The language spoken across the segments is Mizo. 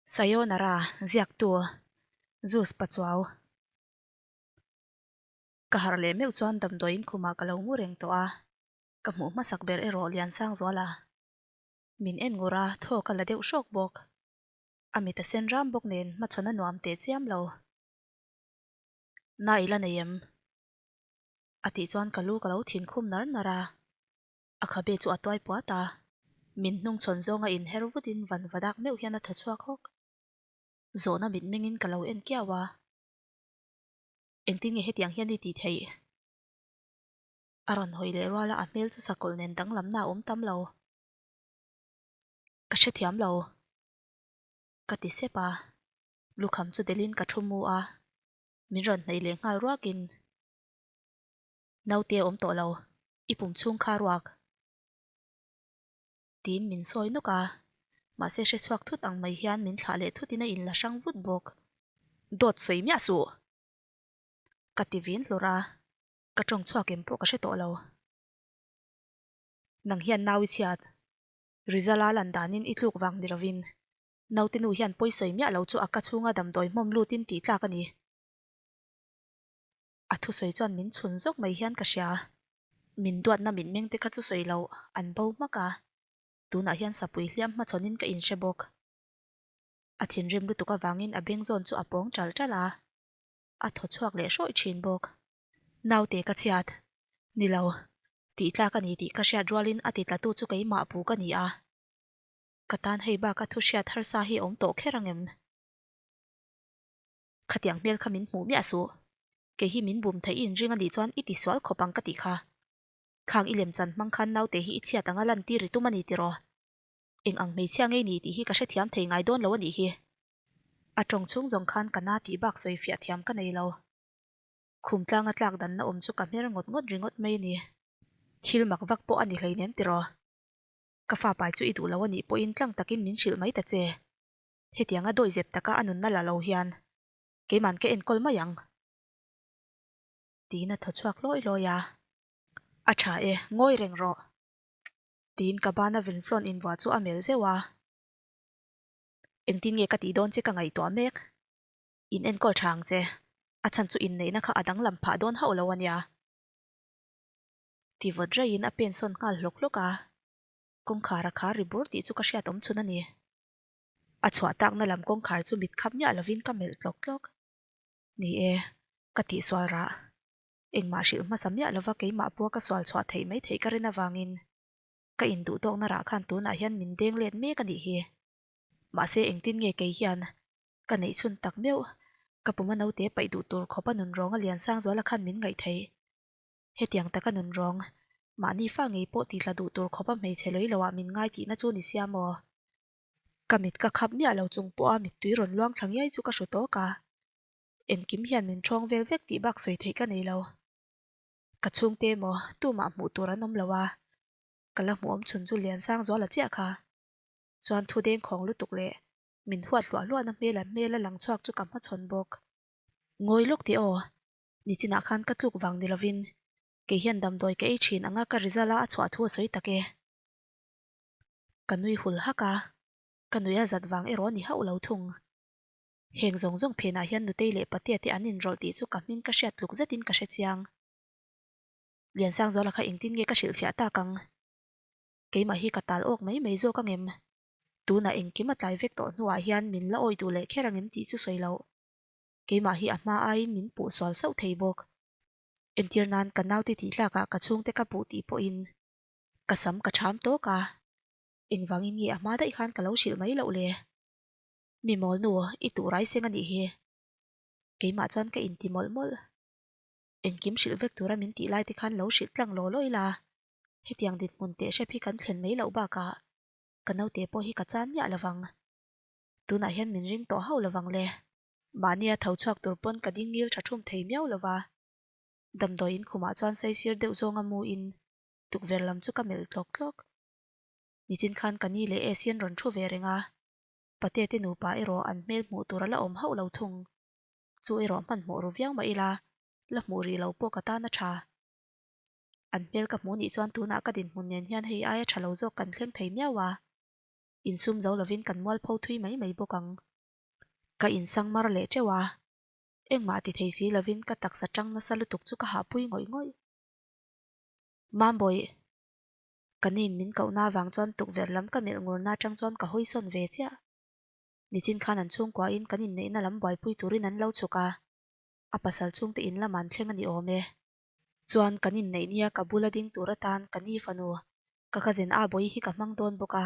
Sayonara, ziaktu, Zeus Pachuau. Ka harh leh meuh chuan damdawiin khumah ka lo ngu reng tawh a, ka hmuh hmasak ber erawh Liansangzuala. Min en ngur a, thaw ka la deuh hrawk bawk. A mit a sen ram bawk nen hmachhawn a nuam teh chiam lo. Na i la nei em? A tih chuan ka lu ka lo thin khum nar nar a. A khabe chu a tuai puat a. Min hnungchhawn zawnga inher vutin van va dak meuh hian a thaw chhuak hawk. Zawhna mitmengin ka lo en kiau a. Engtin nge hetiang hian i tih theih? A rawn hawi leh rual a, a hmel chu sakawlh nen danglamna a awm tam lo. Ka hrethiam lo. Ka ti sep a. Lukham chu delhin ka thu mu a. Min rawn hnaih leh nghal ruakin. Naute a awm tawh lo. I pum chhung kha ruak. Tiin min sawi nawk a. Mahse hre chhuak thut ang mai hian min thlah leh thutin a inla hrang vut bawk. Dawt sawi miah suh! Ka ti vin hlur a. Ka tawng chhuak em pawh ka hre tawh lo. Nang hian nau i chhiat. Rizala lan danin i tluk vang ni lovin naute nu hian pawi sawi miah lo chu a ka chhunga damdawi hmawm lutin tih tlak a ni. A thusawi chuan min chhun zawk mai hian ka hria. Min duatna mitmeng te kha chu sawi loh an bo hmak a, tunah hian sapui hliam hmachhawnin ka inhre bawk. A thinrim lutuk avangin a beng zawn chu a pawng ṭal ṭal a, a thaw chhuak leh hrawih ṭhin bawk. Naute ka chhiat. Ni lo, tih tlak a ni tih ka hriat rualin a ti tlatu chu keimah pu ka ni a. Ka tan hei baka thu hriat harsa hi a awm tawh kher ang em? Khatiang hmel kha min hmuh miah suh. Kei hi min bum theih i inring a nih chuan i tisual khawp ang ka tih kha. Khang i lemchan hmang khan naute hi i chhiat anga lantir i tum a ni tiraw? Eng ang hmeichhia ngei ni tih hi ka hrethiam thei ngai dawn lo a nih hi. A tawng chhung zawng khan ka na tih bak sawi fiah thiam ka nei lo. Khum tlanga tlak danna awm chu ka hmer ngawt ngawt ringawt mai a ni. Thil mak vak pawh a ni hleinem tiraw? Ka fa pai chu i duh lo a nih pawhin tlang takin min hrilh mai ta che. Hetianga dawi zep taka a nunna la lo hian keiman ka enkawl mai ang. Tiin a thaw chhuak hlawi hlawi a. A tha e, ngawi reng rawh. Tiin ka bana Vinflawn invuah chu a melh zeuh a. Engtin nge ka tih dawn che ka ngaihtuah mek. In enkawl tha ang che. A chhan chu inneihna kha a danglam phah dawn hauh lo a nia. Ti vawt raiin a pen sawn nghal hlawk hlawk a. Kawngkhar a khar ri bur tih chu ka hriat awm chhun a ni. A chhuah takna lam kawngkhar chu mit khap miah lovin ka melh tlawk tlawk. Ni e, ka tihsual rah. Engmah hrilh hmasa miah lova keimah pawha ka sual chhuah theih mai theih ka rin avangin ka induh tawkna rah khan tunah hian min deng let mek a nih hi. Mahse engtin nge kei hian ka neih chhun tak meuh, ka puma naute paih duh tur khawpa nun rawng a lian sang zuala khan min ngaih theih. Hetiang taka nun rawng, mahni fa ngei pawh titla duh tur khawpa hmeichhe lei loah min ngai tihna chu ni sia maw? Ka mit ka khap miah lo chung pawha mittui rawn luang thla ngiai chu ka hru tawk a. Engkim hian min ṭhawng vel vek tih bak sawi theih ka nei lo. Ka chhungte emaw tumah hmuh tur an awm lo a, ka la hmuh awm chhun chu Liansangzuala chiah kha. Chuan thu dengkhawng lutuk leh min huat hluah hluahna hmel an hmel a lang chhuak chu ka hmachhawn bawk. Ngawi lawk teh aw, nichinah khan ka tluk vang ni lovin kei hian damdawi ka ei thin anga ka result a a chhuah thu a sawi tak e. Ka nui hul hak a, ka nui a zat vang erawh a ni hauh lo thung. Heng zawng zawng phenah hian Nutei leh Patea te an inrawlh tih chu ka hming ka hriat tluk zetin ka hre chiang. Liansangzuala kha engtin nge ka hrilhfiah tak ang? Keimah hi ka tal awk mai mai zawk angem? Tunah engkim a tlai vek tawh hnuah hian min la awi duh leh kher angem tih chu sawi loh. Keimah hi a hma aiin min puh sual sauh thei bawk. Entir nan ka naute tih tlakah ka chhungte ka puh tih pawhin ka sam ka ṭham tawk a. Engvangin nge a hma daih khan ka lo hrilh mai loh le? Mi mawl nu, i tuh rai seng a nih hi. Keimah chuan ka inti mawlh mawlh. Engkim hrilh vek tura min tih lai te khan lo hrilh tlang law law ila. Hetiang dinhmun teh hrep hi kan thlen mai loh bakah ka naute pawh hi ka chan miah lovang. Tunah hian min ring tawh hauh lovang le. Mahnia tho chhuak tur pawn ka ding ngil tha thum thei miau lova. Damdawi in khumah chuan saisir deuh zawnga mu in tukverh lam chu ka melh tlawk tlawk. Nichin khan ka ni leh Esi an rawn thu ve reng a, Pate te nupa erawh an hmel hmuh tur a la awm hauh lo thung. Chu erawh hmanhmawh ru viau mah ila, la hmuh rih lo pawh ka tan a tha. An hmel ka hmuh nih chuan tunah ka dinhmun nen hian hei aia tha lo zawk kan thleng thei miau a, insum zo lovin kan mualpho thui mai mai bawk ang. Ka insang mar leh teuh a, engmah ti thei si lovin ka taksa tang nasa lutuk chu ka hahpui ngawih ngawih. Mambawih, ka nin min kohna avang chuan tukverh lam ka melh ngurna atang chuan ka hawi sawn ve chiah. Nichin khan an chhungkuain kan inneihna lam buaipui turin an lo chhuk a, a pasal chhungte in lamah an thleng a ni awm e. Chuan kan inneih nia ka bula ding tur atan ka ni fanu, ka cousin a bawi hi ka hmang dawn bawk a.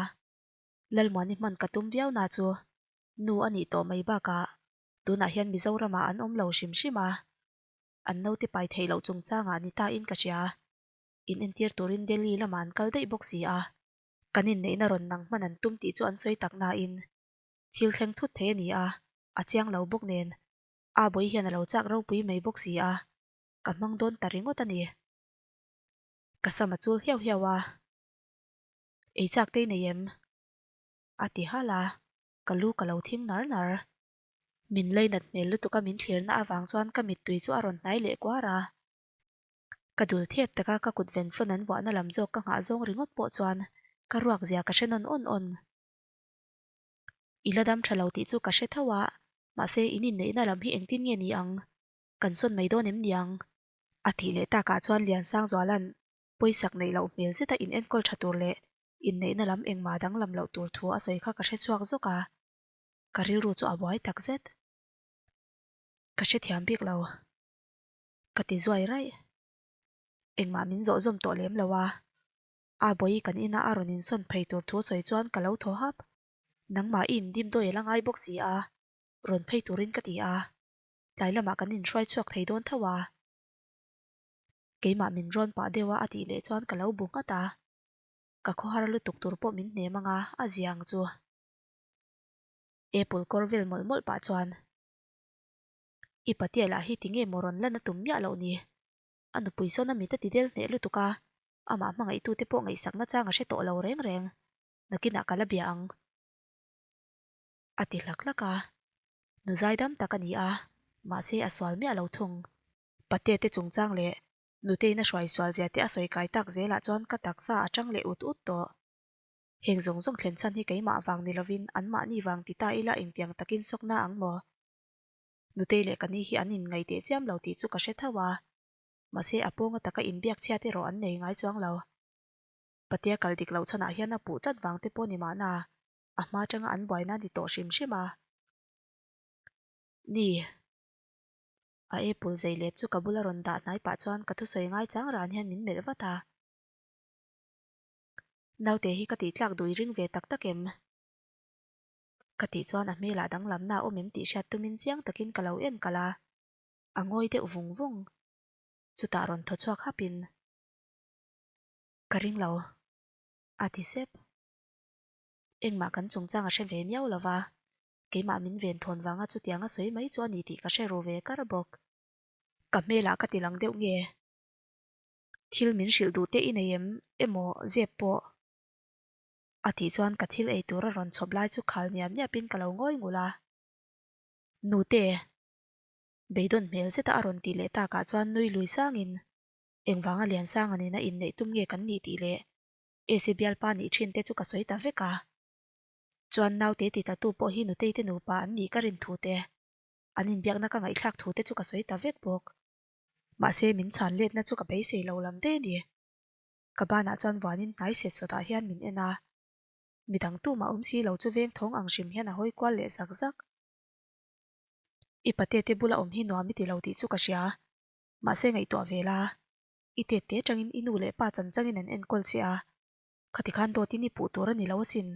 Lalmuani hman ka tum viau na chu nu a nih tawh mai bakah tunah hian Mizoramah an awm lo hrim hrim a, an naute pai theih loh chungchangah ni ta in ka hria. In entir turin Delhi lamah an kal daih bawk si a, kan inneihna rawn nang hman an tum tih chu an sawi tak nain thil thleng thut thei a ni a, a chiang lo bawk nen a bawi hian a lo chak ropui mai bawk si a, ka hmang dawn ta ringawt a ni. Ka sam a chul hiau hiau a, Ei chak te i nei em? A ti halh a, ka lu ka lo thing nar nar. Min leinat hmel lutuk a min thlirna avang chuan ka mittui chu a rawn hnai leh kuar a. Ka dul thep taka ka kut ven flawn an vuahna lam zawk ka nghah zawng ringawt pawh chuan ka ruak zia ka hre nawn awn awn. I la dam tha lo tih chu ka hre tho a, mahse in inneihna lam hi engtin nge ni ang? Kan sawn mai dawn em niang? A tih leh takah chuan Liansangzuala'n Pawisak neih loh hmel zeta in enkawl tha tur leh inneihna lam engmah danglam loh tur thu a sawi kha ka hre chhuak zawk a, ka rilru chu a buai tak zet. Ka hrethiam bik lo. Ka ti zuai raih. Engmah min zawh zawm tawh lem lo a, a bawi kan ina a rawn insawn phei tur thu sawi chuan ka lo thaw hap. Nangmah i indim dawi a la ngai bawk si a, rawn phei turin ka ti a, tlai lamah kan inhruai chhuak thei dawn tho a. Keimah min rawn pah deuh a a tih leh chuan ka lo bu nghat a, ka khawhar lutuk tur pawh min hnem ang a, a zia ang chu. Apple kawr vel mawlh mawlh pah chuan, I patia lah hi tinge maw rawn lan a tum miah loh ni? A nupui sawn a mit a ti del hneh lutuk a, amah hmangaihtute pawh ngaihsakna chang a hre tawh lo reng reng, nakinah ka la bia ang. A ti hlak hlak a, nu zaidam tak a ni a, mahse a sual miah lo thung. Pate te chungchang leh Nutein a hruai sual zia te a sawi kai tak zelah chuan ka taksa a tang leh ut ut tawh. Heng zawng zawng thlen chhan hi keimah vang ni lovin anmahni vang ti ta ila engtiang takin sawk na ang maw? Nutei leh ka ni hi an inngaih teh chiam lo tih chu ka hre tho a, mahse a pawnga taka inbiak chhiat erawh an nei ngai chuang lo. Patea kal dik loh chhanah hian a puh tlat vang te pawh ni mahna a hma atanga an buaina a ni tawh hrim hrim a. Ni. A apple zei lep chu ka bula rawn dah hnai pah chuan ka thusawi ngai chang ran hian min melh vat a. Naute hi ka tih tlak duh i ring ve tak tak em? Ka tih chuan a hmelah danglamna a awm em tih hriat tumin chiang takin ka lo en kalh a, a ngawi deuh vung vung. Chutah rawn thaw chhuak hapin, Ka ring lo, a ti sep. Engmah kan chungchang a hre ve miau lo va, Keimah min ven thawn vanga chutiang a sawi mai chu a ni tih ka hre ru ve kar bawk. Ka hmelah ka ti lang deuh nge? Thil min hrilh duh te i nei em emaw zep pawh? A tih chuan ka thil ei tur a rawn chhawp lai chu khal niap niapin ka lo ngawi ngul a. Nute! Beidawn hmel zeta a rawn tih leh takah chuan nui lui sangin engvanga Liansanga nena inneih tum nge kan nih tih leh AC bialpa nih thin te chu ka sawi ta vek a. Chuan naute ti tatu pawh hi nutei te nupa an nih ka rin thu te, an inbiakna ka ngaihthlak thu te chu ka sawi ta vek bawk. Mahse min chhan letna chu ka beisei lo lam daih a ni. Ka banah chuan vuanin hnai set sawtah hian min en a, midang tumah awm si lo chu veng thawng ang hrim hian a hawi kual leh zak zak. I pate te bula awm hi nuam i ti lo tih chu ka hria, mahse ngaihtuah ve la, i tet te atangin i nu leh pa chan changin an enkawl che a, Khati khan dawtin i puh tur a ni lo asin.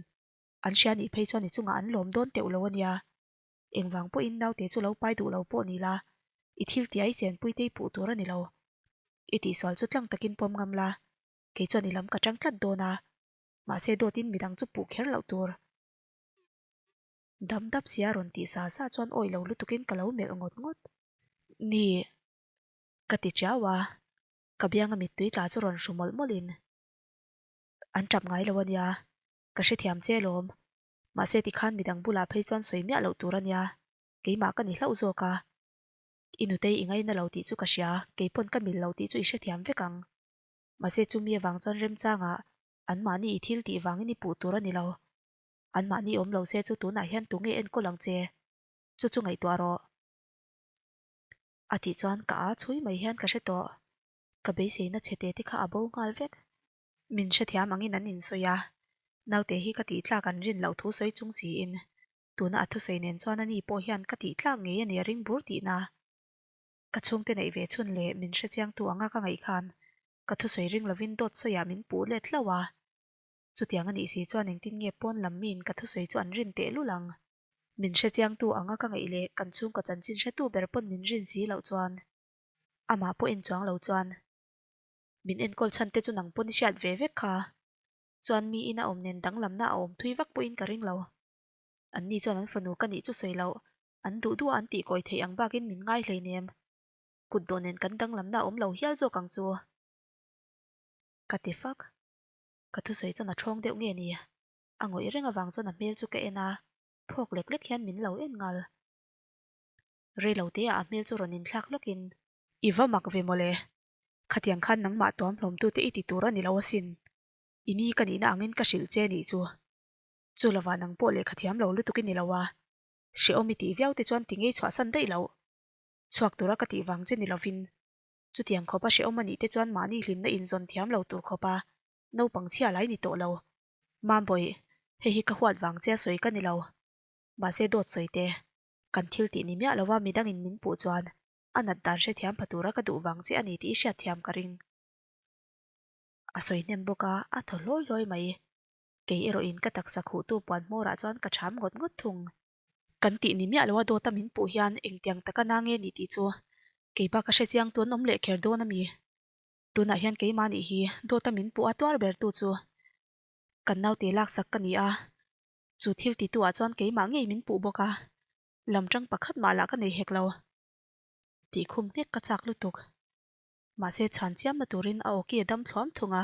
An hria nih phei chuan i chungah an lawm dawn teuh lo a nia. Engvang pawhin naute chu lo pai duh lo pawh ni la, i thil tia i chenpui te i puh tur a ni lo. I tihsual chu tlang takin pawm ngam la, kei chuan i lam ka tang tlat dawn a. Mahse dawtin midang chu puh kher loh tur. Dam dap sia rawn tih sa sa chuan awih lo lutukin ka lo melh ngawt ngawt. Ni, ka ti tiau a, ka bianga mittui tla chu rawn hru mawlh mawlhin. An tap ngai lo a nia, ka hrethiam che alawm. Mahse tikhan midang bulah phei chuan sawi miah loh tur a nia, keimah ka ni hlauh zawk a. I nutei i ngaina lo tih chu ka hria, keipawn ka mil lo tih chu i hrethiam vek ang. Mahse chumi avang chuan remchangah anmahni i thil tih vangin i puh tur a ni lo. Anmahni awm lo se chu tunah hian tunge enkawl ang che? Chu chu ngaihtuah rawh. A tih chuan ka a chhui mai hian ka hre tawh. Ka beiseina chhe te te kha a bo nghal vek. Min hrethiam angin an insawi a, naute hi ka tih tlak an rin loh thu sawi chung siin, tuna a thusawi nen chuan ani pawh hian ka tih tlak ngei a ni a ring bur tihna. Ka chhungte neih ve chhun leh min hrechiangtu anga ka ngaih khan ka thusawi ring lovin dawt sawiah min puh let hlauh a. Chutiang a nih si chuan engtin nge pawn lam miin ka thusawi chu an rin teh lul ang. Min hrechiangtu anga ka ngaih leh kan chhungkaw chanchin hretu ber pawn min rin si loh chuan amah pawh en chuang lo chuan min enkawl chhan te chu nang pawn i hriat ve vek kha. Chuan mi ina awm nen danglamna a awm thui vak pawhin ka ring lo. Anni chuan an fanu ka nih chu sawi loh, an duh duh a an tih kawi theih ang bakin min ngai hleinem. Kut dawh nen kan danglamna a awm lo hial zawk ang chu. Ka ti fak. Ka thusawi chuan a ṭhawng deuh nge ni? A ngawih reng avang chuan a hmel chu ka en a, phawk lek lek hian min lo en ngal. Rei lo te ah a hmel chu rawn inthlak lawkin. I va mak ve mawle. Khatiang khan nangmah tuam hlawmtute i ti tur a ni lo asin. I ni ka nihna angin ka hrilh che nih chu. Chu lovah nang pawh lehkha thiam lo lutuk i ni lo a. Hrehawm i tih viau te chuan ti ngei chhuahsan daih loh. Chhuak tura ka tih vang che ni lovin. Chutiang khawpa hrehawm a nih te chuan mahni hlimna inzawn thiam lo tur khawpa naupang chhia lai ni tawh lo. Mambawi, hei hi ka huat vang che a sawi ka ni lo. Mahse dawt sawi te, kan thil tih ni miah lova midangin min puh chuan a nat dan hrethiam pha tura ka duh vang che a ni tih i hriatthiam ka ring. A sawi hnem bawk a, a thaw hlawi hlawi mai. Kei erawhin ka taksa khuhtu puan hmawrah chuan ka cham ngawt ngawt thung. Kan tih ni miah loa dawta min puh hian engtiang taka na nge ni tih chu kei bak a hrechiang tu an awm leh kher dawn a mi? Tunah hian keimah nih hi dawta min puh a tuar ber tu chu kan naute laksak ka ni a, chu thil ti tu ah chuan keimah ngei min puh bawk a, lam tang pakhat mah lah ka nei hek lo. Tih khum nghek ka chak lutuk. Mahse chhan chiamna turin a awki a dam thluam thung a.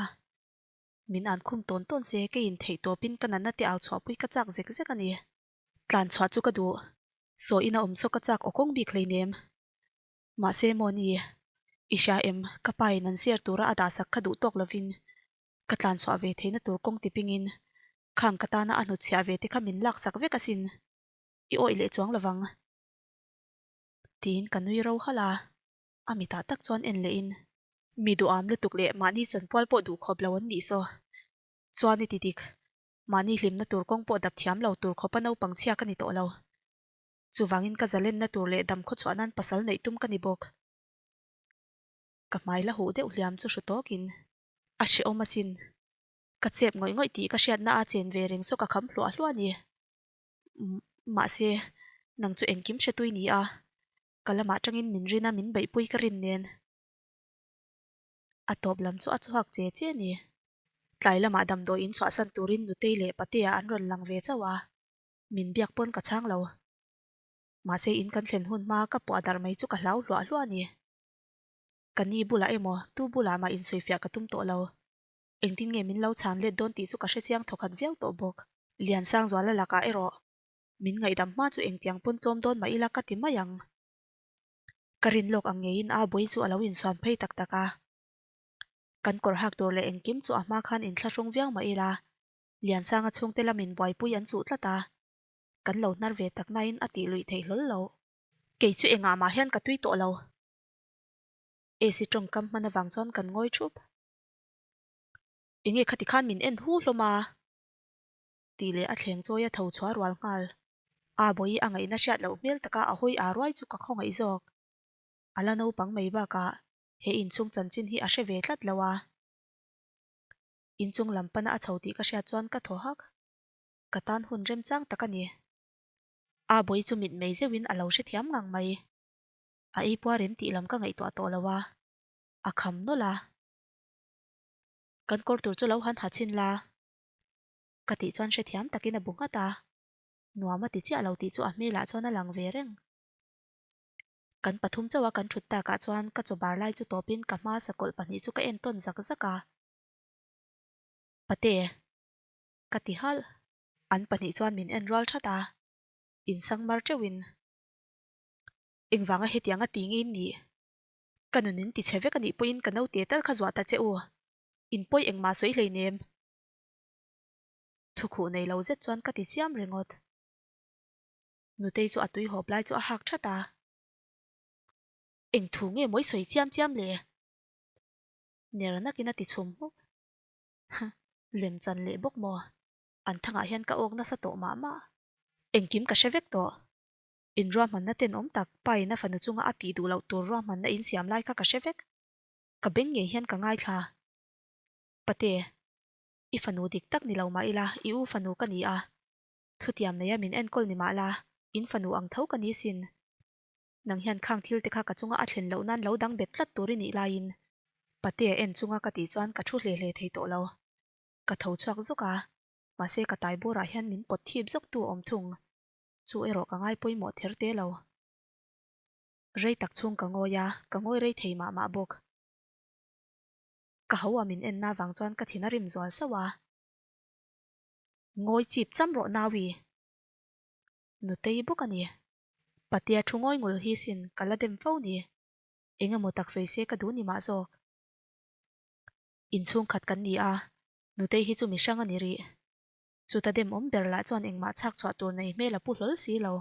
Min an khum tawn tawn se keiin theih tawpin ka natna te au chhuahpui ka chak zek zek a ni. Tlan chhuah chu ka duh. Saw ina awm saw ka chak aw kawng bik hleinem. Mahse maw ni, i hria em, ka pa in an share tura a dahsak kha duh tawk lovin ka tlan chhuah ve theihna tur kawng ti pingin khang ka tana a hnutchhiah ve te kha min laksak vek asin. I awih leh chuang lovang. Tiin ka nui ro halh a, a mitah tak chuan en lehin, Mi duham lutuk leh mahni chanpual pawh duh khawp lo an nih saw. Chuan i ti dik, mahni hlimna tur kawng pawh dap thiam lo tur khawpa naupang chhia ka ni tawh lo. Chuvangin ka zalenna tur leh dam khawchhuah nan pasal neih tum ka ni bawk. Ka hmai la huh deuh hliam chu hru tawkin a hrehawm asin. Ka chep ngawih ngawih tih ka hriatna a chen ve reng saw ka kham hluah hluah a ni. Mahse, nang chu engkim hre tui ni a, ka lamah tangin min rin a min beihpui ka rin nen. A tawp lam chu a chhuak che che a ni. Tlai lamah damdawi in chhuahsan turin Nutei leh Patea an rawn lang ve chauh a, min biak pawn ka chhang lo. Mahse in kan thlen hun hma ka puah darh mai chu ka hlau hluah hluah a ni. Ka ni bulah emaw tu bulah mah insawifiah ka tum tawh lo. Engtin nge min lo chhan let dawn tih chu ka hrechiang thawkhat viau tawh bawk. Liansangzuala lakah erawh min ngaihdam hma chu engtiang pawn tlawm dawn mah ila ka ti mai ang. Ka rin lawk ang ngeiin a bawi chu a lo insuan phei tak tak a. Kan kawr hak tur leh engkim chu a hma khan inthlahrung viau mah ila Liansanga chhungte lamin buaipui an chuh tlat a, kan lo hnar ve tak nain a tih luih theih hlawl loh. Kei chu engah mah hian ka tui tawh lo. AC tawngkam hman avang chuan kan ngawi thup. Enge khati khan min en hu hlawm a? Tih leh a thleng chawi a tho chhuah rual nghal. A bawi a ngaihna hriat loh hmel taka a hawi aa ruai chu ka khawngaih zawk. A la naupang mai bakah he inchhung chanchin hi a hre ve tlat lo a. Inchung lam pana a chho tih ka hriat chuan ka thaw hak. Ka tan hun remchang tak a ni. A bawi chu mitmei zeuhin a lo hrethiam ngang mai. A ei puar em tih lam ka ngaihtuah tawh lo a, a kham nawlh a. Kan kawr tur chu lo han ha chhin la. Ka tih chuan hrethiam takin a bu nghat a. Nuam a ti chiah lo tih chu a hmelah chuan a lang ve reng. Kan pathum chauh a kan thut takah chuan ka chaw bar lai chu tawpin ka hma sakawlh pahnih chu ka en tawn zak zak a. Pate. Ka ti halh. An pahnih chuan min en rual that a. Insang mar teuhin. Engvanga hetiang a ti nge in nih? Ka nun in ti chhe vek a nih pawhin ka naute tal kha zuah ta che u. In pawi engmah sawi hleinem. Thukhuh nei lo zet chuan ka ti chiam ringawt. Nutei chu a tui hawp lai chu a hak that a. Eng thu nge mawi sawi chiam chiam le? Ner nakin a ti chhum hmuk. Huh, lem chan leh bawk maw? An thangah hian ka awk nasa tawh mah mah. Engkim ka hre vek tawh. In ruahmanna tenawm tak pain a fanu chunga a tih duh loh tur ruahmanna in siam lai kha ka hre vek. Ka beng ngei hian ka ngaithla. Pate, i fanu dik tak ni lo mah ila i u fanu ka ni a. Thutiam neia min enkawl ni mah la, in fanu ang tho ka ni sin. Nang hian khang thil te kha ka chunga a thlen loh nan lo dang bet tlat tur i nih laiin Patea en chunga ka tih chuan ka thu hle hle thei tawh lo. Ka tho chhuak zawk a, mahse ka tai bawrah hian min pawt thip zawk tu a awm thung. Chu erawh ka ngai pawimawh ther te lo. Rei tak chhung ka ngawi a, ka ngawi rei thei mah mah bawk. Ka ho a min enna vang chuan ka thin a rim zual sauh a. Ngawi chip cham rawh Naui. Nutei bawk a ni. Patea thu ngawi ngul hi sin ka la dem fo ni. Eng emaw tak sawi se ka duh ni mah zawk. Inchhung khat kan ni a, Nutei hi chu mi hrang a ni rih. Chuta dem awm ber lah chuan engmah chhak chhuah tur nei hmel a pu hlawl si lo.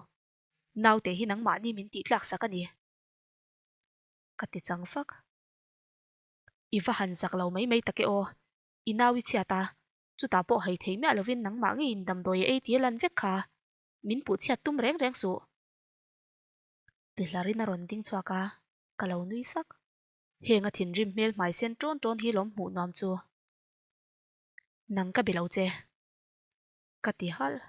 Naute hi nangmahni min tih tlak sak a ni. Ka ti chang fak. I va han zak lo mai mai tak e aw. I nau i chhiat a, chutah pawh hei thei miah lovin nangmah ngeiin damdawi a ei tih a lan vek kha. Min puh chhiat tum reng reng suh. Ti hlarin a rawn ding chhuak a, ka lo nui sak. Heng a thinrim hmel hmai sen ṭawn ṭawn hi lawm hmuh nuam chu. Nang ka be lo che. Ka ti halh.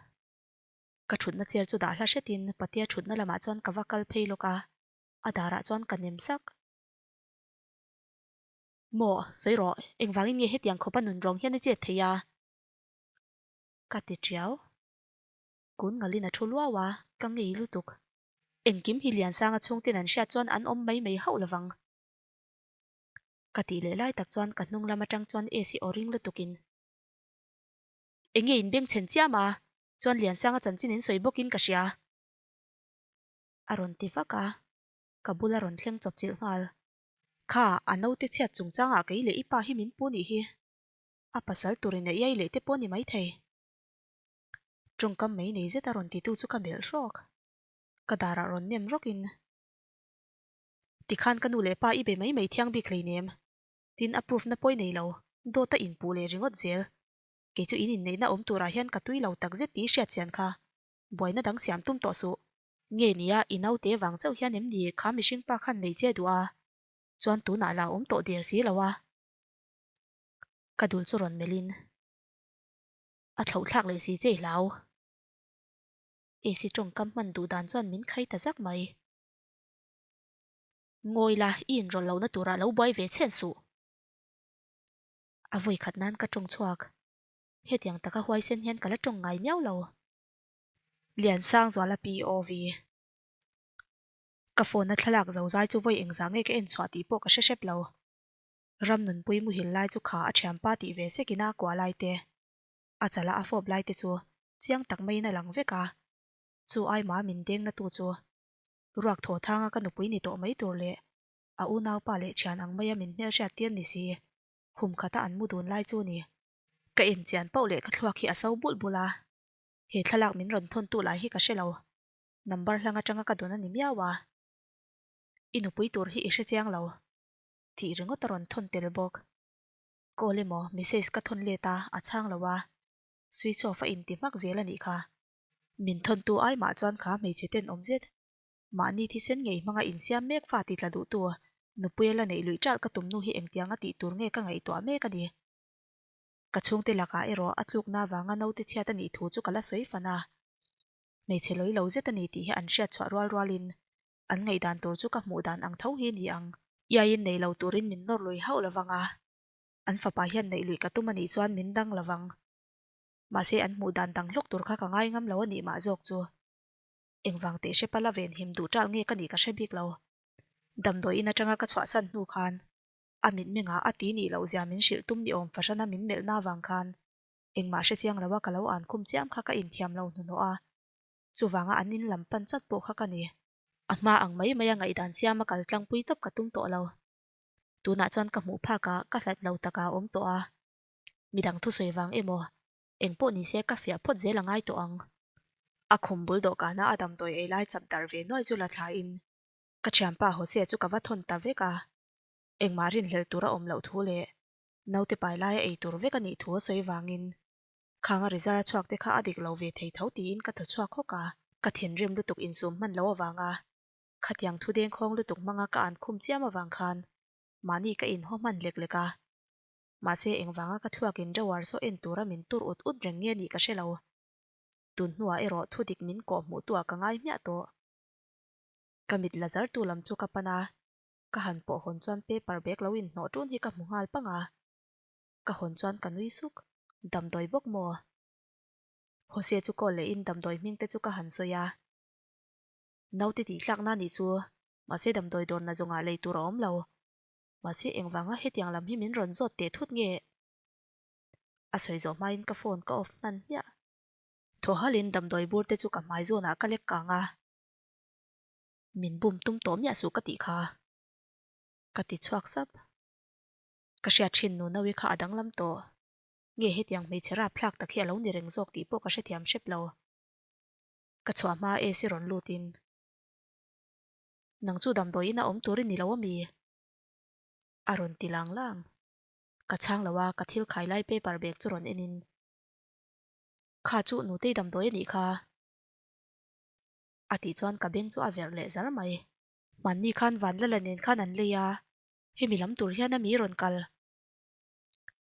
Ka ṭhutna chair chu dah hla hretin Patea ṭhutna lamah chuan ka va kal phei lawk a, a darah chuan ka nem sak. Maw, sawi rawh, engvangin nge hetiang khawpa nun rawng hian i chet thei a? Ka ti ṭiau. Kun ngalin a thu luau a, ka ngei lutuk. Engkim hi Liansanga chhungten an hriat chuan an awm mai mai hauh lovang. Ka tih leh lai tak chuan ka hnung lam atang chuan AC aw ring lutukin Enge in beng chhen chiam a, chuan Liansanga chanchin in sawi bawkin ka hria. A rawn ti vak a, ka bula rawn thleng chawp chilh nghal. Kha, a naute chhiat chungchangah kei leh i pa hi min pu nih hi. A pasal turin a iai leh te pawh ni maithei. Tawngkam mai nei zet a rawn titu chu ka melh hrawk. Ka darah rawn nem rawkin, Tikhan ka nu leh pa i be mai mai thiang bik hleinem. Tin a proof na pawi nei lo, dawt a inpuh leh ringawt zel. Kei chu in inneihna awm turah hian ka tui lo takzet tih hriat chian kha. Buaina dang siam tum tawh suh. Nge nia i naute vang chauh hian em ni kha mihring pa khan nei che duh a? Chuan tunah la awm tawh der si lo a. Ka dul chu rawn melhin. A thlauh thlak leh si che i hlau. AC tawngkam hman duh dan chuan min khai ta zak mai. Ngawi la, i inrawlh lohna turah lo buai ve chhen suh. A vawi khat nan ka tawng chhuak. Hetiang taka huaisen hian ka la tawng ngai miau lo. Liansangzuala POV. Ka phone a thlalak zo zai chu vawi engzah nge ka en chhuah tih pawh ka hre hrep lo. Ramnunpui muhil lai chu kha a thianpa tih ve sekin a kuah lai te, a chala a fawp lai te chu chiang tak maiin a lang vek a. Chu aima min deng na tu chu ruak thaw thanga ka nupui ni tawh mai tur leh a unaupa leh thian ang maia min hmelhriat tir ni si, khum khata an mu dun lai chu ni. Ka enchian pauh leh ka thluak hi a so bulh bulh a, he thlalak min rawn thawn tu lai hi ka hre lo, number hlang atanga ka dawn a ni miau a. I nupui tur hi i hre chiang lo. Tih ringawt a rawn thawn tel bawk. Call emaw message ka thawn let a, a chhang lo a, switch off a inti hmak zel a nih kha. Min thawntu ai mah chuan kha hmeichhe ten awm zet. Mahni thisen ngei hmanga insiam mek fa ti tla duhtu, nupuia la neih luih ṭalh ka tum nu hi engtiang a tih tur nge ka ngaihtuah mek a ni. Ka chhungte lakah erawh a tlukna avanga naute chhiat a nih thu chu ka la sawi fan a. Hmeichhe lawi lo zet a ni tih hi an hriat chhuah rual rualin An ngaihdan tur chu ka hmuh dan ang tho hi ni ang. Iaiin nei lo turin min nawr lui hauh lovang a, an fapa hian neih luih ka tum a nih chuan min dang lovang. Mahse an hmuh dan dang hlawk tur kha ka ngai ngam lo a nih mah zawk chu. Engvang teh hrepa la venhim duh ṭalh nge ka nih ka hre bik lo. Damdawi in aṭanga ka chhuahsan hnu khan a mitmengah a ti nih loh zia min hrilh tum ni awm fahrana min melhna avang khan engmah hrechiang loa ka lo an khum chiam kha ka inthiam lo hnuhnawh a. Chuvanga an in lam pan chat pawh kha ka ni. A hma ang mai mai a ngaihdan siam a kal tlangpui tawp ka tum tawh lo. Tunah chuan ka hmuh phak a, ka hlat lo taka a awm tawh a. Midang thusawi vang emaw, eng pawh ni se ka fiah phawt zel a ngai tawh ang. A khum bul dawhkana a damdawi ei lai chap darh ve nuai chu la thlain ka thianpa Hosea chu ka va thawn ta vek a. Engmah rinhlelh tur a awm loh thu leh naute pai laia ei tur vek a nih thu a sawi vangin khang a result a chhuak te kha a dik lo ve thei tho tiin ka thaw chhuak hawk a. Ka thinrim lutuk insum hman loh avanga khatiang thu dengkhawng lutuk hmanga ka an khum chiam avang khan mahni ka inhaw hman lek lek a. Mahse engvanga ka thluakin Rewar saw en tura min tur ut ut reng nge nih ka hre lo. Tun hnuah erawh thu dik min kawh hmuh tuah ka ngai hmiah tawh. Ka mit la zar tu lam chu ka pan a, ka han pawh hawn chuan paper bag lo inhnawh tun hi ka hmu nghal pang a. Ka hawn chuan ka nui suk, Damdawi bawk maw? Jose chu call lehin damdawi hming te chu ka han sawi a. Naute tih tlakna nih chu, mahse damdawi dawrna zawngah lei tur a awm lo. Mahse engvanga hetiang lam hi min rawn zawt teh thut nge? A sawi zawh hmain ka phone ka off hnan hmiah. Thaw halin damdawi bur te chu ka hmai zawnah ka lek kang a. Min bum tum tawh miah suh ka tih kha. Ka ti chhuak sap. Ka hriat thin nu Nawi kha a danglam tawh. Nge hetiang hmeichhe rapthlak tak hi a lo ni reng zawk tih pawh ka hrethiam hrep lo. Ka chhuah hma AC rawn lutin. Nang chu damdawiin a awm tur i ni lo ami? A rawn ti lang lang. Ka chhang lo a, ka thil khai lai paper bag chu rawn en in. Kha chu nutei damdawi a nih kha. A tih chuan ka beng chu a verh leh zar mai. Hmanni khan Vanlala nen khan an lei a, hemi lam tur hian a mi rawn kal.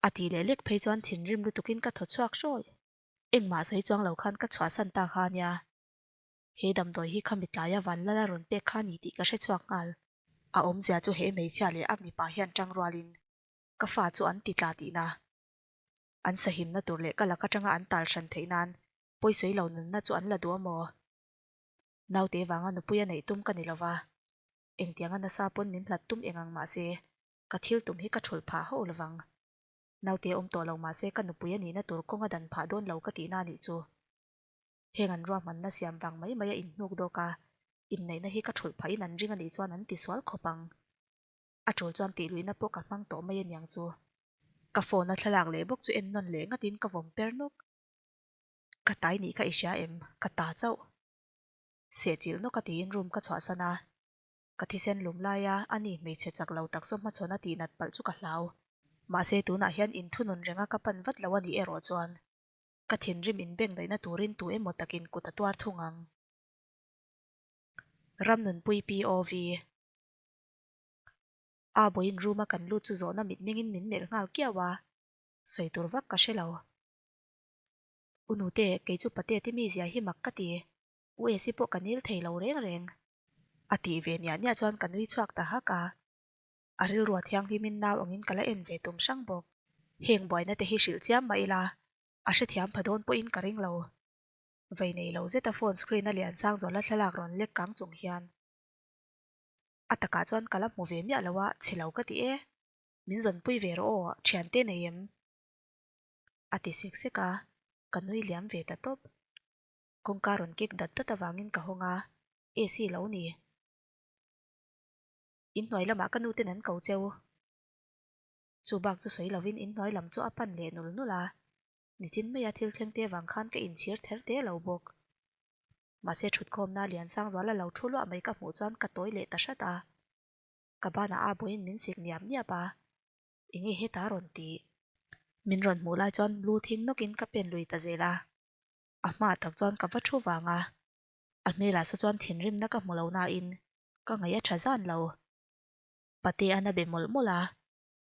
A tih leh lek phei chuan thinrim lutukin ka thaw chhuak hrawi. Engmah sawi chuang lo khan ka chhuahsan ta kha nia. He damdawi hi khami tlaia Vanlala rawn pek kha ni tih ka hre chhuak nghal. A awmzia chu he hmeichhia leh a mipa hian tang rualin ka fa chu an ti tla tihna. An sahimna tur leh ka lak atanga an tal hran theih nan pawisawi lo nunna chu an la duh a maw? Naute vanga nupui a neih tum ka ni lova, engtianga nasa pawn min hlat tum eng ang mahse ka thil tum hi ka thulh phah hauh lovang. Naute awm tawh lo mahse ka nupui a nihna tur kawng a dan phah dawn lo ka tihna a nih chu. Heng an ruahmanna siam vang mai mai a inhnuk dawk a, inneihna hi ka thulh phahin an ring a nih chuan an ti sual khawp ang. A tul chuan tih luihna pawh ka hmang tawh mai aniang chu. Ka phone a thlalak leh bawk chu en nawn leh ngatin ka vawm per nawk. Ka tai nih kha i hria em? Ka ta chauh. Sehchilh nawk a tiin room ka chhuahsan a. Ka thisen lum laia a ni hmeichhe chak lo tak saw hmachhawn a tihnat palh chu ka hlau. Mahse tunah hian inthunun renga ka pan vat lo a nih erawh chuan ka thinrim inbeng daihna turin tu emaw takin kut a tuar thung ang. Ramnunpui POV. A bawiin room a kan lut chu zawhna mitmengin min melh nghal kiau a, sawi tur vak ka hre lo. U nute, kei chu pate te mizia hi mak ka ti, U Esi pawh ka nil thei lo reng reng. A tih ve niah niah chuan ka nui chhuak ta hak a. A rilrua thianghlimin nau angin ka la en ve tum hrang bawk. Heng buaina te hi hrilh chiam mah ila, a hrethiam pha dawn pawhin ka ring lo. Vei nei lo zeta phone screen a lian sang zawla thlalak rawn lek kang chung hian a takah chuan ka la hmu ve miah lo a, chhe lo ka ti e. Min zawnpui ve rawh aw, thiante nei em? A ti sek sek a, ka nui liam ve ta tawp. Kawngka rawn kek dat dat avangin ka hawng a, AC lo ni. Inhnuai lamah ka nu ten an ko cheu. Chu bak chu sawi lovin inhnuai lam chu a pan leh nul nul a, nichin maia thil thleng te vang khan ka inchhir ther te lo bawk. Mahse thutkhawmna Liansangzuala lo thu luah mai ka hmuh chuan ka tawi leh ta hrat a, ka banah a buaiin min sik niap niap a, enge heta rawn tih? Min rawn hmuh lai chuan lu thing nawkin ka pen lui ta zel a, a hmaah tak chuan ka va thu vang a, a hmelah saw chuan thinrimna ka hmu lo nain ka ngaih a tha zan lo. Patea'n a be mawlh mawlh a,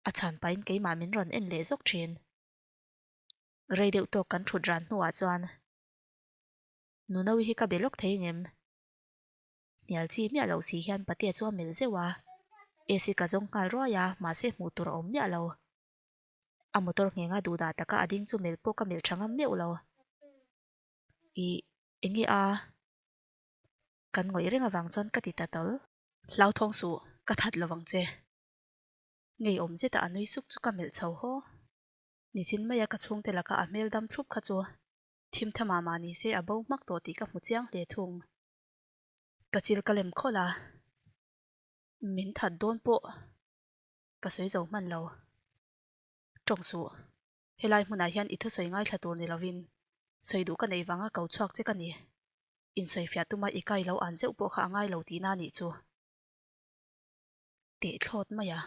a chhan pahin keimah min rawn en leh zawk thin. Rei deuh tawk kan thut ran hnuah chuan Nunawi hi ka be lawk thei ngem? Hnial chi miah loh si hian Patea chu a melh zeuh a, AC ka zawng nghal ruai a, mahse hmuh tur a awm miah lo. A motor nghenga duhdah taka a ding chu melh pawh ka melh tha ngam meuh lo. Ih, enge a? Kan ngawih reng avang chuan ka ti ta tal. Hlauthawng suh, ka that lovang che. Ngeiawm zeta a nui suk chu ka melh chho haw. Nichin maia ka chhungte laka a hmel dam thlup kha chu thim tha mah mah ni se a bo hmak tawh tih ka hmu chiang hle thung. Ka chil ka lem khawlh a, min that dawn pawh ka sawi zo hman lo. Tawng suh, helai hmunah hian i thusawi ngaithla tur ni lovin sawi duh ka neih vanga ko chhuak che ka ni. Insawifiah tuma i kai lo an zeuh pawh kha a ngai lo tihna a nih chu. Teh thlawt mai a,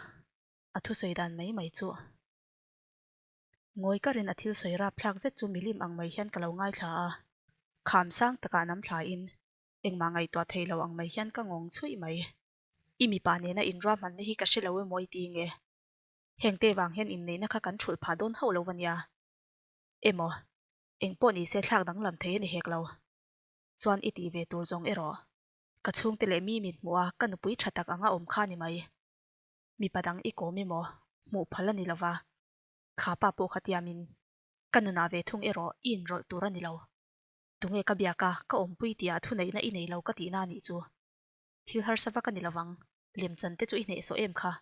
a thusawi dan mai mai chu. Ngawi karin a thil sawi rapthlak zet chu milim ang mai hian ka lo ngaithla a. Kham sang takah nam thlain engmah ngaihtuah thei lo ang mai hian ka ngawng chhuih mai. I mipa nena inruahmanna hi ka hre lo emaw i ti nge? Hengte vang hian inneihna kha kan thulh phah dawn hauh lo a nia. Emaw, eng pawh nise thlak danglam thei a ni hek lo. Chuan i tih ve tur zawng erawh. Ka chhungte leh mi min hmuh a, ka nupui tha tak anga awm kha ni mai. Mipa dang i kawm emaw, hmuh phal a ni lo va. Kha pa pawh kha tiamin, ka nunah ve thung erawh i inrawlh tur a ni lo. Tunge ka biak a, ka awmpui tihah thuneihna i nei lo ka tihna a nih chu. Thil harsa vak a ni lovang, lemchan te chu i hnehsawh em kha?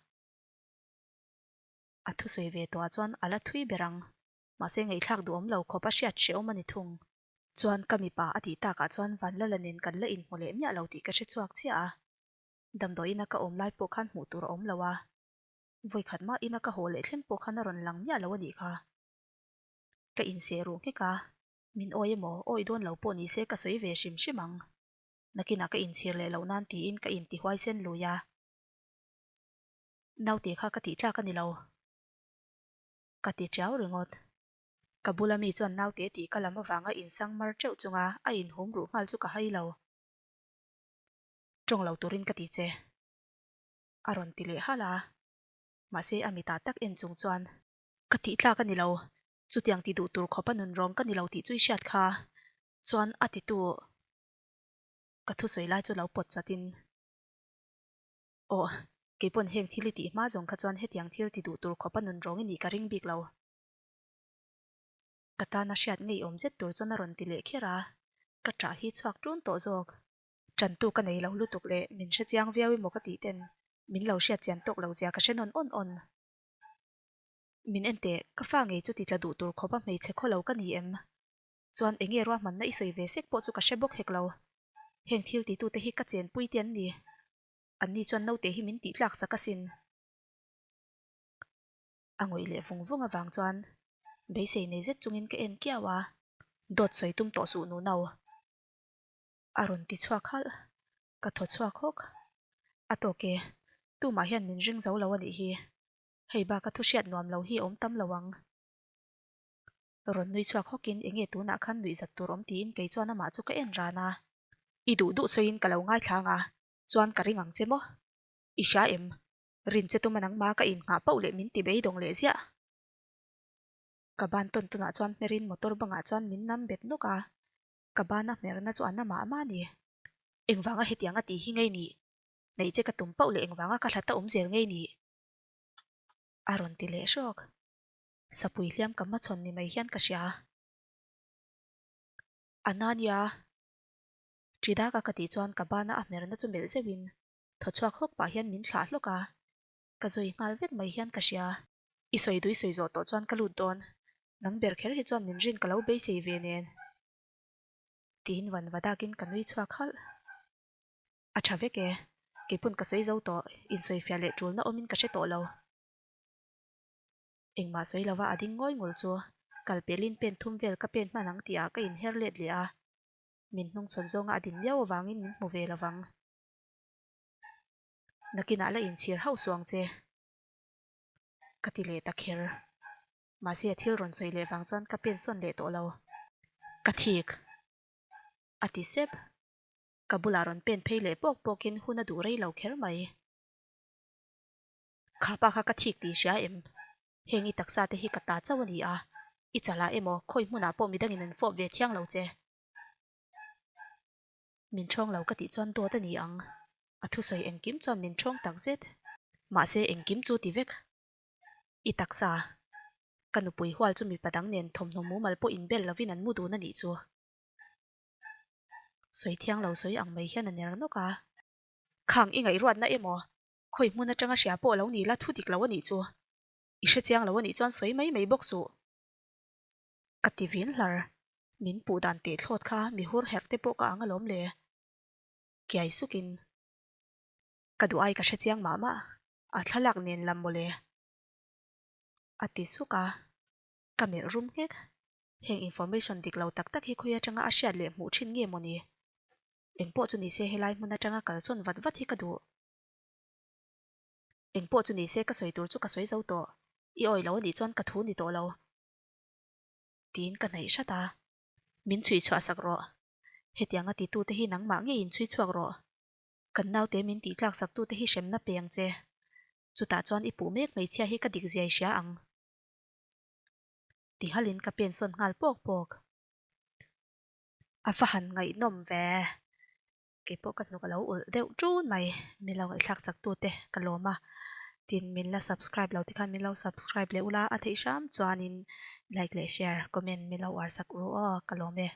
A thusawi ve tawhah chuan a la thui ber ang, mahse ngaihthlak duhawm lo khawp a hriat hrehawm a ni thung. Chuan ka mipa a tih takah chuan Vanlala nen kan la inhmu leh miah lo tih ka hre chhuak chiah a, damdawiin a ka awm lai pawh khan hmuh tur a awm lo a, vawikhat mah ina ka haw leh thleng pawh khan a rawn lang miah lo a nih kha. Ka inseh ruh nghek a, min awi emaw awi dawn lo pawh nise ka sawi ve hrim hrim ang. Nakinah ka inchhir leh loh nan tiin ka inti huaisen lui a. Naute kha ka tih tlak a ni lo. Ka ti tiau ringawt. Ka bula mi chuan naute tih ka lam avanga insang mar teuh chunga a inhum ruh nghal chu ka hai lo. Tawng lo turin ka ti che. A rawn ti leh halh a. Mahse a mitah tak en chung chuan. Ka tih tlak a ni lo. Chutiang ti duh tur khawp a nun rawng ka ni lo tih chu i hriat kha. Chuan a titu ka thusawi lai chu lo pawt chatin. Aw, keipawn heng thil i tih hma zawng kha chuan hetiang thil ti duh tur khawp a nun rawng i nih ka ring bik lo. Ka tana hriat ngeiawm zet tur chuan a rawn ti leh kher a, ka ṭah hi chhuak ṭun tawh zawk. Ṭantu ka nei lo lutuk leh min hre chiang viau emaw ka tih ten min lo hriat chian tawk lo zia ka hre nawn awn awn. Min en teh, ka fa ngei chu ti tla duh tur khawp a hmeichhe khaw lo ka ni em? Chuan enge ruahmanna i sawi ve sek pawh chu ka hre bawk hek lo. Heng thil titute hi ka chenpui te an ni. Anni chuan naute hi min tih tlak sak asin. A ngawih leh vung vung avang chuan beisei nei zet chungin ka en kiau a. Dawt sawi tum tawh suh nu nau. A rawn ti chhuak halh. Ka thaw chhuak hawk. A tawk e, tumah hian min ring zo lo a nih hi. Hei baka thu hriat nuam lo hi a awm tam lo ang. Rawn nui chhuak hawkin enge tunah khan nuih zat tur awm tiin kei chuan amah chu ka en ran a. I duh duh sawiin ka lo ngaithla ang a, chuan ka ring ang che maw? I hria em? Rin che tuma nangma ka innghah pauh leh min ti beidawng leh ziah. Ka ban tawn tawnah chuan hmerin motor bangah chuan min nam bet nawk a, ka bana hmerna chu a na mah mah a ni. Engvanga hetiang a tih hi ngei nih? Neih che ka tum pauh leh engvanga ka hlat a awm zel ngei nih? A rawn ti leh hrawk. Sapui hliam ka hmachhawn ni mai hian ka hria. A na nia. Ṭi daka ka tih chuan ka bana a hmerna chu melh zeuhin thaw chhuak hawk pah hian min thlah hlawk a. Ka zawi nghal vek mai hian ka hria. I sawi dui sawi zawh tawh chuan ka lut dawn. Nang ber kher hi chuan min rin ka lo beisei ve nen. Tiin van va dakin ka nui chhuak halh. A ṭha vek e. Keipawn ka sawi zo tawh. Insawifiah leh ṭulna awmin ka hre tawh lo. Engmah sawi lova a ding ngawi ngul chu kal pelin pen thum vel ka pen hman ang tihah ka inher let leh a, min hnungchhawn zawnga a din miau avangin min hmu ve lovang. Nakinah la inchhir hauh suh ang che. Ka ti leh ta kher. Mahse a thil rawn sawi leh vang chuan ka pen sawn leh tawh lo. Ka thik. A ti sep. Ka bulah rawn pen phei leh pawk pawkin hun a duh rei lo kher mai. Kha pa kha ka thik tih hria em? Heng i taksa te hi ka ta chauh a ni a, i chalah emaw khawi hmunah pawh midangin an fawp ve thiang lo che. Min ṭhawng lo ka tih chuan dawt a ni ang. A thusawi engkim chuan min ṭhawng tak zet. Mahse engkim chu ti vek. I taksa. Ka nupui hual chu mipa dang nen thawmhnaw mumal pawh inbel lovin an mu dun a nih chu. Sawi thiang lo sawi ang mai hian a ner nawk a. Khang i ngaihruatna emaw Khawi hmun atanga hria pawh lo ni la thu dik lo a nih chu. I hre chiang lo a nih chuan sawi mai mai bawk suh. Ka ti vin hlar. Min puh dan teh thlawt kha mi hur herh te pawh ka ang alawm le. Kiai sukin. Ka duh ai ka hre chiang mah mah. A thlalak nen lam mawle. A ti suk a. Ka melh rum nghek. Heng information dik lo tak tak hi khawi atanga a hriat leh hmuh thin nge mawni? Engpawh chu nise helai hmun atanga kalsawn vat vat hi ka duh. Engpawh chu nise ka sawi tur chu ka sawi zo tawh. I awi lo anih chuan ka thu ni tawh lo. Tiin ka hnaih hrat a. Min chhui chhuah sak rawh. Hetianga titute hi nangmah ngeiin chhui chhuak rawh. Kan naute min tih tlak sak tute hi hremna pe ang che. Chutah chuan i puh mek hmeichhia hi ka dik ziai hria ang. Ti halin ka pen sawn nghal pawk pawk. A va han ngaihnawm ve. Keipawh ka hnuk a lo ulh deuh ṭun mai. Min lo ngaihthlak chak tute ka lawm a. Tin, min la subscribe lo tikhan min lo subscribe leh ula a theih hram chuanin like leh share, comment min lo uar sak ru aw ka lawm e.